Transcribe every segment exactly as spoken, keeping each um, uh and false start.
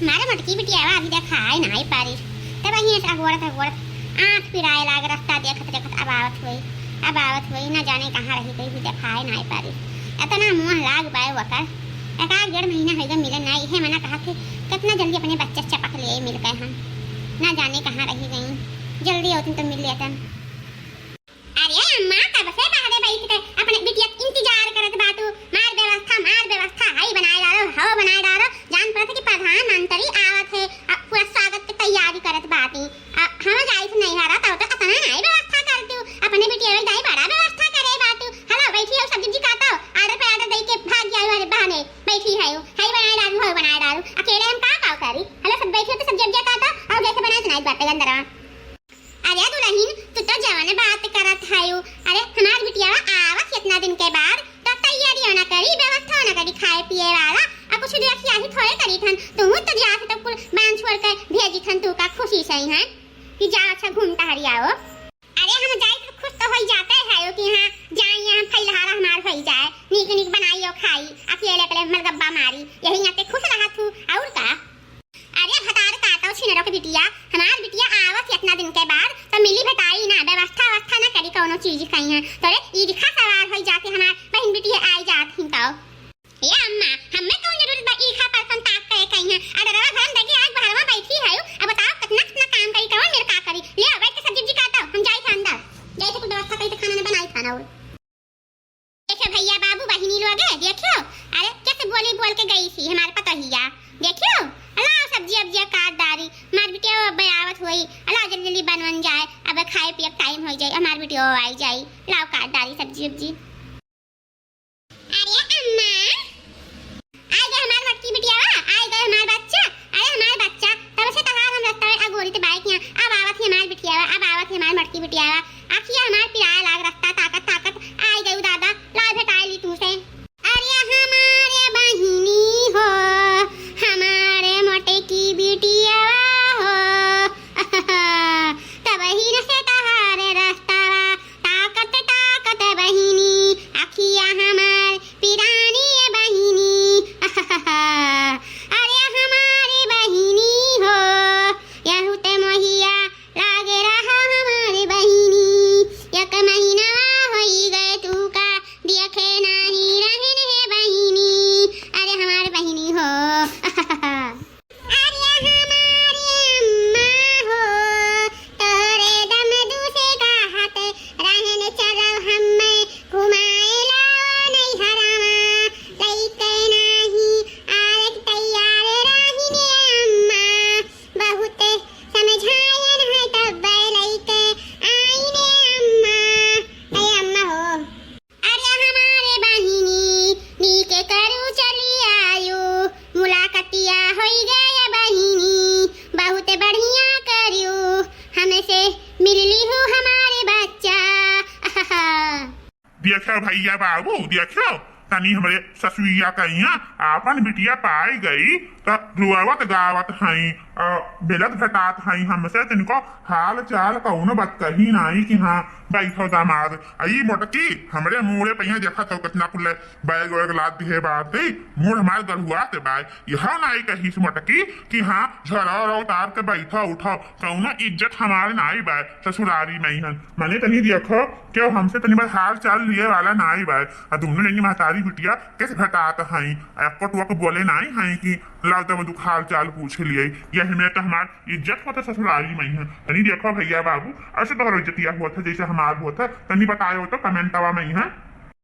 हमारे मोटकी बिटियावा अभी देखाए नाई पारी। तब यहीं से अगोरत अगोरत आँख पिराए लाग, रस्ता देखत देखत अब आवत होई, अब आवत होई, ना जाने कहाँ रही गई, अभी देखाए नाई पारी। इतना मुँह लाग बाय वकर, एक आध डेढ़ महीना होइगा मिले नाई, इहे मना कहा कि कितना जल्दी अपने बच्चे चपक लिए मिल गए हम, ना जाने कहाँ रही गई, जल्दी होती तो मिल लेतन। अरे अम्मा, कब से बाहरे बैठ के अपने बिटिया के इंतजार करत बाटू? मार व्यवस्था, मार व्यवस्था, हई बनाए डारो, हव बनाए डारो। जान पड़त कि प्रधानमंत्री आवत है, अब पूरा स्वागत के तैयारी करत बाटी। अब हम जाई थे नैहरा, तब तो अतना नाई व्यवस्था करतू। अपने बिटिया के दाई बड़ा व्यवस्था करे बाटू। हेलो, बैठी हो, सब्जी उब्जी काटो, order पे order दे के भाग जाए वाले बहाने बैठी है, हई बनाए डारू, हव बनाए डारू। अकेले हम का का करी? हेलो, सब बैठी हो तो सब्जी उब्जी काटो, और जैसे बनाए तो नाई बाटे अंदर। अरे दुलहिन, तू तो जवन बात करत हयू। अरे हमार बिटिया आवत इतना दिन के बाद, तो तैयारी ना करी, व्यवस्था ना करी खाए पिए वाला। आ कुछ देखिया ही थोड़े करी थन, तू तो जात तो कुल बांध छोड़ के भेजी थन तू का खुशी से ही हैं कि जा अच्छा घूम टहरी आओ। अरे हम जाई तो खुश तो होई जाते हैं कि हाँ जाई, यहाँ फैलहारा हमार होई जाए, नीक नीक बनाई और खाई, अकेले अकेले मलगब्बा मारी, यही नाते खुश रहा तू और का। अरे भतार काटो छिनरो के बिटिया, हमार बिटिया आवत है इतना दिन के बाद, तो मिली भेटाई ना, व्यवस्था व्यवस्था ना करी कौनो चीज कहीं है। तोरे ईरिखा सवार होई जाके हमार बहिन बिटिया आई जात ही तो। ए अम्मा, हमें कौन जरूरत बा ईरिखा पर अपन ताक करे कहीं है? अडरवा घर में देखे आज बहरवा बैठी है, अब बताओ कितना कितना काम करी, कौन मेरे का करी? ले आओ बैठ के सब्जी उब्जी काटो, हम जाई था अंदर, जाई थे कुछ व्यवस्था करी तो खाना ना बनाई था ना और। देखो भैया बाबू बहिनी लोग है, देखो, अरे कैसे बोली बोल के गई थी हमारे पतोहिया। देखो, अला सब्जी अब्जिया काट डारी, हमार बिटिया अब आवत हुई, अला जल्दी जल्दी बनवन जाए, अब खाए पिए टाइम हो जाए, हमार बिटिया आई जाए, लाओ काट डारी सब्जी उब्जी। अरे अम्मा, आई गए हमार बड़की बिटियावा, आई गए हमार बच्चा। अरे हमार बच्चा, तब से तहार हम रस्ता में अगोरी ते बाइक यहाँ, अब आवत ही हमार बिटियावा, अब आवत ही हमार बड़की बिटियावा। आखिया हमार पिराए लाग रस्ता ताकत ताकत आई गई दादा, ला भेटाए ली तू से। अरे हमारे बहिनी हो, हमारे मोटे की बिटियावा हो, तब ही न से तहारे रस्तावा ताकत ताकत बहिनी, अखिया हमार पिरानी ए बहिनी। अरे हमारी बहिनी हो, यहू ते मोहिया लागे रहा हमारी बहिनी। एक महीना होई गए तू का, देखे नाही रहन हे बहिनी। अरे हमारी बहिनी हो। अरे हमारी अम्मा हो, तोरे दमदू से कहत रहन चलो हम्मे घुमाए लाओ नैहरवा। लइके नाही आवे तैयार रहिने अम्मा, बहुत समझायन है तब लइके आईने अम्मा। ए अम्मा हो। अरे हमारे बहिनी, नीके करू चली आयु, मुलाकातिया होई गए बहिनी, बहुत बढ़िया करू, हमसे मिल लिहू हमारे बच्चा। देखो भैया बाबू, देखो, तनी हमरे ससुइया कहिया आपन बिटिया पाई गई, त रुआवत गावत हई, अ, मिलत भेटात हई हमसे, तिनको हाल चाल कौनो बात कही नाई कि हाँ, बैठो दामाद। आ ई मोटकी हमरे मूड़े पहिया देखत हो, कितना कुल बैग वैग लाद दिहे बाटे, मूड़ हमार गढ़ुआ से बाय। यह नाई कही से मोटकी कि हाँ, झरा उरा उतार के बैठो उठो, कौनो इज्जत हमार नाई बाय ससुरारी में हन। मने तनी देखो, क्यों हमसे तनी बार हाल चाल लिए वाला नाई बाय। आ दोनों जनी महतारी बिटिया कैसे भेटात हई, एक्को टुआ को बोले नाई हई कि लाओ तब दुख हाल चाल पूछ लिए। यह में तो हमार इज्जत होता ससुरारी में है। तनी देखो भैया बाबू, ऐसे तोहरो इज्जतिया होत है जैसे हमार होत है। तनी बतायो तो कमेंटवा में है।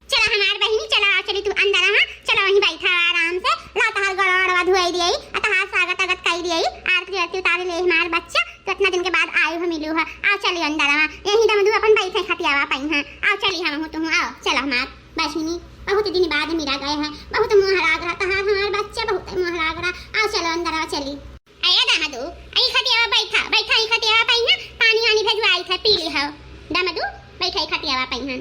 चला हमार बहिनी, चला आ चली तू अंदर, हाँ, चला वहीं बैठा आराम से। ला तहार गड़वा अड़वा धुआई दिए, आ तहार स्वागत अगत कई दिए, आरती आरती उतार ले हमार बच्चा, तो इतना दिन के बाद आए हो मिलू है। आओ चली अंदर, हाँ, यहीं दमदू अपन बैठे खटियावा पाई, हाँ, आओ चली हम हूँ तू, आओ चला हमार बहिनी, बहुत दिन बाद मिला गए हैं, बहुत मोह लाग रहा तहार हमार बच्चा, बहुत मोह लाग रहा। आओ चलो अंदर, आओ चली। अरे दामदू, आई खटियावा बैठा, बैठा ई खटियावा पाई है, पानी वानी भेजवाई था, पी ली हो। दामदू, बैठा ई खटियावा पाई है।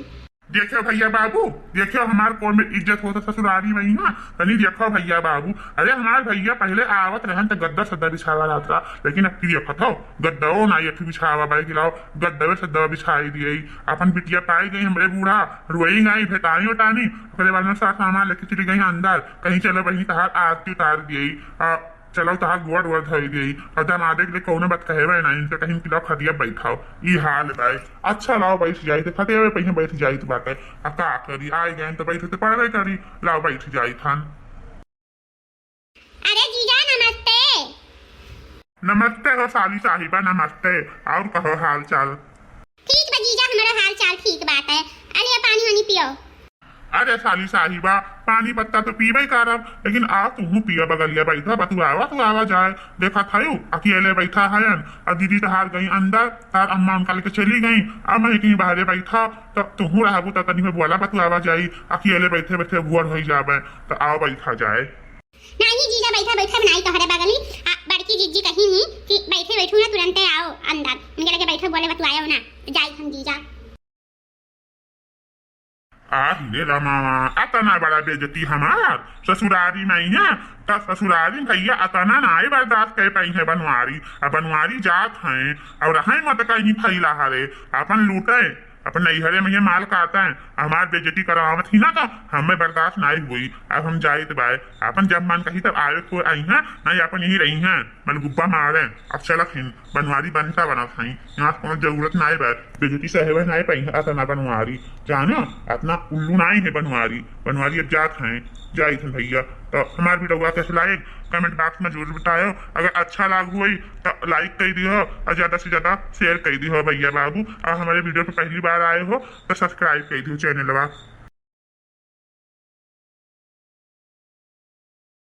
देखियो भैया बाबू, देखियो हमार कौन में इज्जत होता ससुरारी में ही ना। तनी देखो भैया बाबू, अरे हमार भैया पहले आवत रहन त गद्दा सद्दा बिछावा रहत रहा, लेकिन अब की देखत हो, गद्दो ना एक बिछावा बाई गिलाओ, गद्दवे सद्दवा बिछाई दिए। अपन बिटिया पाई गई हमरे बूढ़ा, रोई गई, भेटानी उटानी, ओकरे बाद में साथ सामान लेके चली गई अंदर, कहीं चलो बहिनी तहार आरती उतार दिए। आ, चलो, तहार गोड़ वोड़ धोई देई, और दमादे के लिए कौनो बात कहेबे ना, इनसे कहीं कि लाओ खटिया बैठाओ, ई हाल बाय। अच्छा, लाओ बैठ जाई, तो खटिया पे पहिले बैठ जाई तो बाटे। आ का करी, आए गए तो बैठे तो पड़बे करी, लाओ बैठ जाई थान। अरे जीजा, नमस्ते। नमस्ते हो साली साहिबा, नमस्ते। और कहो हाल चाल? ठीक बा जीजा, हमारा हाल चाल ठीक बाटे। अरे पानी वानी पियो। अरे साली साहिबा, पानी पत्ता तो पीबे करब, लेकिन आ तुहू पिया, बगलिया बैठा, बतुआवा, बतुआवा जाए। देखा थायू, अकेले बैठा हयन, आ दीदी तहार गई अंदर, तार अम्मा उनका लेके चली गई, अब मैं कहीं बाहरे बैठा, तब तुहू रहबू, तब तनी में बोला बतुआवा जाई, अकेले बैठे बैठे बोर होई जाबे, तो आओ बैठा जाए। नाही जीजा, बैठा, बैठा, बनाई तोहरे बगली। आ, बड़की जीजी कही ही कि बैठे बैठू ना, तुरंते आओ अंदर। उनके लगे बैठो, बोले बतुआयो ना, जाई हम जीजा। आहि रे रामावा, अतना बड़ा बेइज्जती हमार ससुरारी नहीं है, त ससुरारी भैया अतना नाई बर्दाश्त कर पाई है बनवारी। अब बनवारी जात हैं और हैं मत कहीं फैला हरे, अपन लूटे। अपन नैहरे में ये माल काटा है, हमार बेइज्जती करावत ही ना, तो हमें बर्दाश्त नाई हुई। अब हम जाइत बाय, अपन जब मन कही तब आवे को आई हैं, नहीं अपन यही रही हैं, मलगुब्बा मारे। अब चलत हैं, बनवारी बनता बनत हैं, यहाँ से कोनो जरूरत नाई बाय, बेइज्जती सहे नाई पाई है अतना बनवारी। जानो, अतना उल्लू नाई है बनवारी, बनवारी अब जात हैं, जाइत हैं भैया। तो हमार video कैसे लागे, comment box में जरूर बतायो। अगर अच्छा लाग हुई तो like कर दियो और ज्यादा से ज्यादा share कर दियो भैया बाबू। और हमारे video पे पहली बार आए हो तो subscribe कर दियो channel बा।